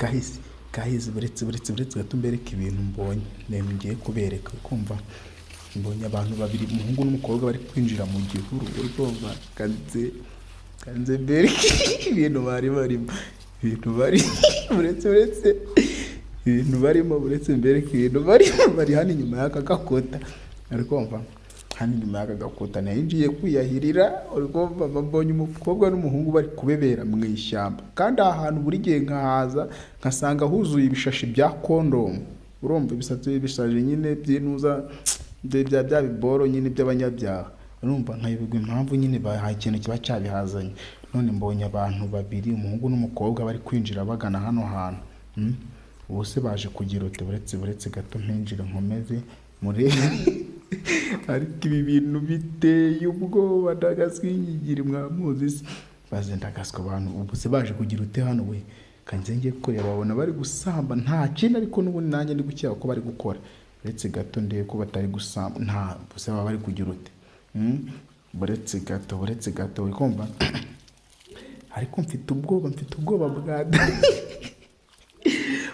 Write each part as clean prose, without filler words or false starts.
Guys, guys, buretse, buretse, buretse gato mbereke ibintu mbonye, ibintu ngiye kubereka. Uri kumva, mbonye abantu babiri, umuhungu n'umukobwa, bari kwinjira mu gihuru. Uri kumva, kanze mbereke ibintu bari barimo, ibintu bari, buretse, buretse, ibintu barimo, buretse mbereke ibintu barimo. Bari hano inyuma y'aka gakota. Uri kumva, hano inyuma y'aka gakota nari ngiye kwiyahirira. Uri kumva, mbonye umukobwa n'umuhungu bari kubebera mu ishyamba, kandi aha hantu buri gihe nkahaza nkasanga huzuye ibishashi bya kondomu. Urumva, ibisatsi bishaje nyine by'intuza bya biboro nyine by'abanyabyaha. Urumva, nkayoberwa impamvu nyine bahaye ikintu kiba cyabihazanye. None mbonye abantu babiri, umuhungu n'umukobwa, bari kwinjira bagana hano hantu. Ubu se baje kugira ute? Buretse, buretse gato mpinjire nkomeze murebe. Ariko ibi bintu biteye ubwoba, ndagaswinyigira mwamuzi se baze ndagaswa abantu. Ubu se baje kugira ute hano we? Kanze ngiye kureba, babona bari gusamba, nta kindi. Ariko n'ubundi nanjye ndi gukeka ko bari gukora. Uretse gato ndebe ko batari gusamba. Nta buse baba bari kugira ute? Buretse gato, buretse gato. Uri kumva, ariko mfite ubwoba, mfite ubwoba bwa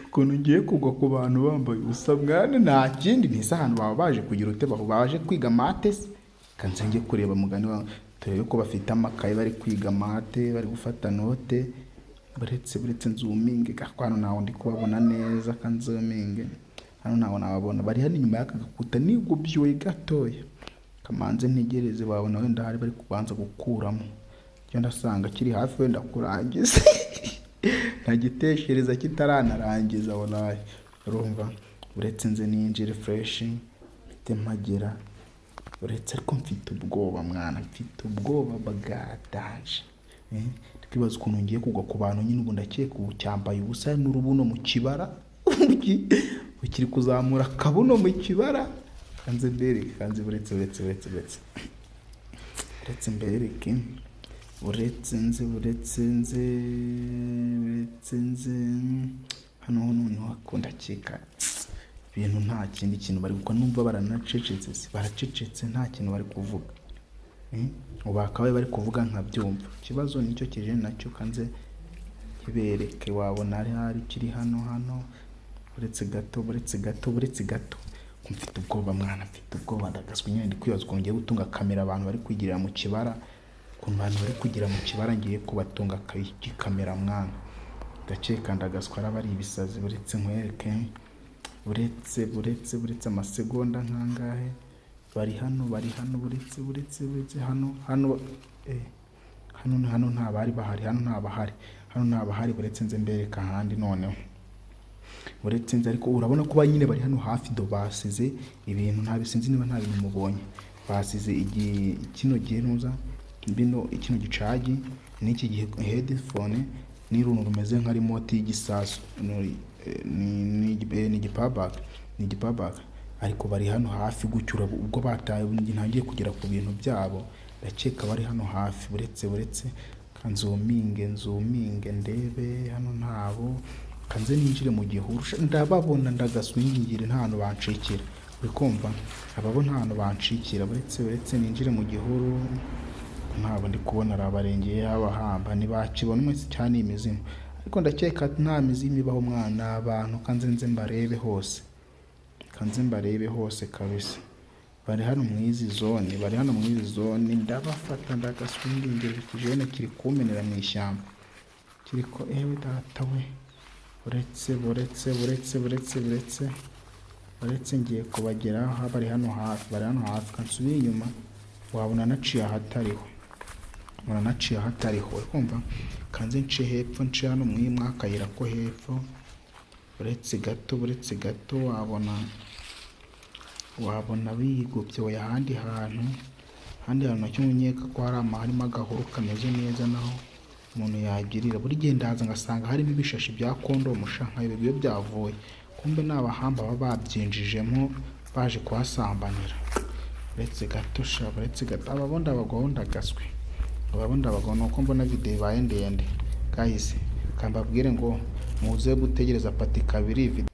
ukuntu ngiye kugwa ku bantu bambaye ubusa mwana. Nta kindi, ntise ahantu baba baje kugira ute? Baje kwiga math se? Kanze njye kureba mugani wawe, turebe ko bafite amakaye, bari kwiga math, bari gufata note. Buretse, buretse nzoominge gako, hano ntawe ndi kubabona neza. Kanzoominge hano, ntawe nababona. Bari hano inyuma y'aka gakuta, nigubyuye gatoya. Kamanze ntegereze, babona wenda hari bari kubanza gukuramo icyo, ndasanga kiri hafi wenda kurangiza, ntagitekereza kitaranarangiza wallahi. Urumva, uretse nze ninjire fresh, mpite mpagera. Uretse, ariko mfite ubwoba mwana, mfite ubwoba bwa danger. Twibaza ukuntu ngiye kugwa ku bantu nyine. Ubu ndakeka ubu cyambaye ubusa n'urubuno mu kibara, ukiri kuzamura akabuno mu kibara. Kanze mbereke, kanze, buretse, buretse, buretse, buretse, buretse mbereke, buretse nze, buretse nze, buretse nze hano. Noneho akunda ndakeka ibintu, nta kindi kintu bari gukora. Numva baranacecetse se, baracecetse, nta kintu bari kuvuga. Ubu bakabaye bari kuvuga nkabyumva. Ikibazo nicyo kije nacyo, kanze kibereke. Wabona hari kiri hano, hano. Uretse gato, buretse gato, buretse gato. Mfite ubwoba mwana, mfite ubwoba, ndagaswe nyine. Ndi kwibaza ukuntu ngiye gutunga kamera abantu bari kwigirira mu kibara, ukuntu abantu bari kugira mu kibara ngiye kubatunga kamera mwana. Ndakeka ndagaswa araba ari ibisazi. Buretse nkwereke, buretse, buretse, buretse amasegonda nkangahe. Bari hano, bari hano. Buretse, buretse, buretse. Hano, hano, hano, hano nta bari bahari, hano nta bahari, hano nta bahari. Buretse nze mbereka ahandi noneho, buretse nze. Ariko urabona ko nyine bari hano hafi do, basize ibintu, nta bisinzi niba nta bintu mubonye basize. Igihe kino gihe ntuza bino, kino gicagi n'iki gihe headphone n'iruntu rumeze nka remote y'igisasu, ni igipower, ni igipower. Ariko bari hano hafi gutyo, ubwo bataye ntangiye kugera ku bintu byabo, ndakeka bari hano hafi. Buretse, buretse, kanzoominge, nzoominge ndebe. Hano ntabo. Kanze ninjire mu gihuru, ndababona, ndagaswingingire, nta hantu bancikira. Uri kumva, ababo nta hantu bancikira. Buretse, buretse ninjire mu gihuru. Ntabwo ndi kubona arabarengeye abahamba ntibakibona umwe cyane imizimu. Ariko ndakeka nta mizimu ibaho mwana, abantu. Kanze nze mbarebe hose, kanze mbarebe hose kabisa. Bari hano mu izi zone, bari hano mu izi zone. Ndabafata, ndagaswingingira. Ikijene kiri kumenera mu ishyamba, kiri ko ewe data we. Buretse, buretse, buretse, buretse, buretse, buretse, ngiye kubageraho. Bari hano hafi, bari hano hafi. Kansubire inyuma, wabona naciye ahatariho, ubona naciye ahatariho. Uri kumva, kanze nce hepfo, nce hano mu akayira ko hepfo. Buretse gato, buretse gato. Wabona bigobye ahandi hantu, ahandi hantu nacyo nkeka ko hari harimo agahuru kameze neza, naho umuntu yagirira. Buri gihe ndaza ngasanga harimo ibishashi bya kondomu sha, nkayoberwa iyo byavuye. Kumbe ni abahamba baba babyinjijemo baje kuhasambanira. Uretse gato sha, uretse gato. Ababo ndabagwaho, ndagaswe, ababo ndabagwaho. Ni uko mbona video ibaye ndende. Guys, kambabwire ngo muze gutegereza part 2.